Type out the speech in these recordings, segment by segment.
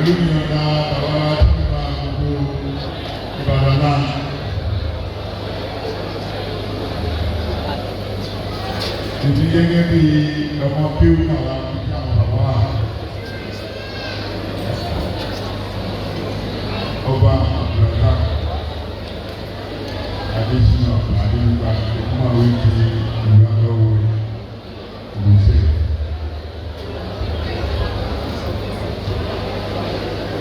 Pẹ̀lú ìyọ̀ǹda bàbá wa tó ń bá gbogbo Ìbàdàn náà. Èmi gẹ́gẹ́ bí ọmọ kéwú náà wá kí àwọn bàbá wa. Ọba Abdulrasaq Adesina Adéwúgbà Ògúnmáwé ti ìlú Adọ́wọ́ Ògùnṣẹ́.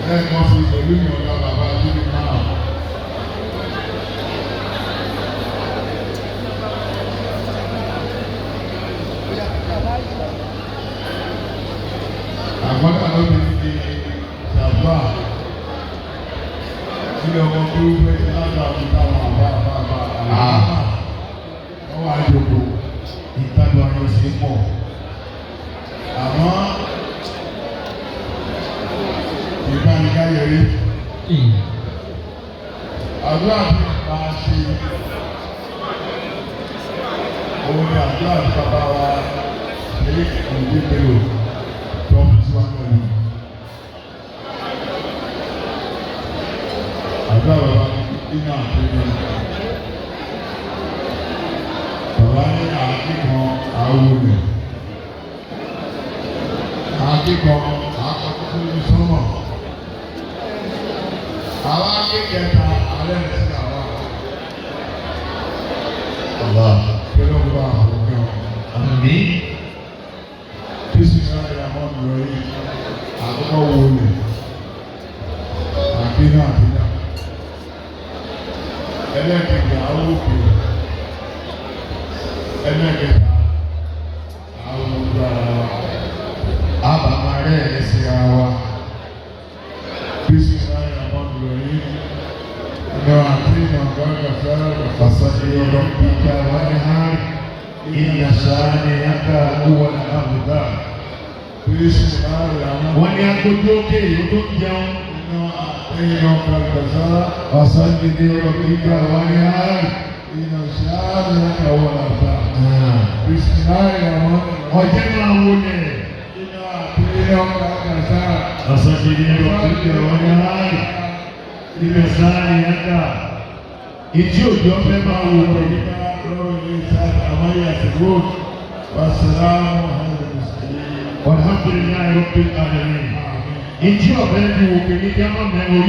Lẹ́ẹ̀kan sí pẹ̀lú ìyọ̀ǹda bàbá Adéwúgbà náà. Àgbọ́dọ̀ ló ti di ṣàdúrà sílẹ̀ ọmọ tó ń fẹ́ ṣe láti àbí táwọn àbá àbá àbá àbá wọ́n wá jókòó. Ìtajà ayọ̀ sí pọ̀. Àmọ́ ìbánikáyọrí àdúrà tí máa ṣe òun ni àdúrà tí bàbá wa ṣe ìdí pẹ̀lú tó ń fi síwájú ẹ̀yìn. Àdúrà bàbá ní iná àtúnyẹ. Bàbá ní àáké kan àáwò rẹ̀. Àáké kan àákọ́kọ́ sójú sánmọ̀. Àwọn àáké kẹta àárẹ̀ sí àwa. Allah. Pẹ̀lú ọgbà àwọn ọ̀gá wọn. Àmín. Bísí náà yà wọ́n lọ yìí àkọ́kọ́ wo lè àbí náà àti náà. Ẹlẹ́kẹ̀kẹ̀ àwọn òkè, ẹlẹ́kẹ̀ta àwọn ojú ara wa. Àbàmà rẹ̀ ẹ̀ sí ara wa. Bísí náà yà wọ́n lọ yìí náà àti náà gbọ́dọ̀ fẹ́ràn. Fasalli rabbika wanhar inna shaniyaka huwal abtar. Bísí náà yà wọ́n Wọ́n ní agbójú òkè yìí tó ń jẹun. náà àti náà gbọ́dọ̀ fẹ́ràn. Fasalli rabbika wanhar. Inna shaniyaka huwal abtar. Bísí náà yà wọ́n Ọ̀jẹ̀ máa wọlé. Fasalli rabbika wanhar inna shaniyaka. Ìtí òjò fẹ́ máa wọlé. Alhamdulillahi rabbil alamin. Ìtí ọ̀fẹ́ fi wò kìíní kí á má mẹ́rin orí.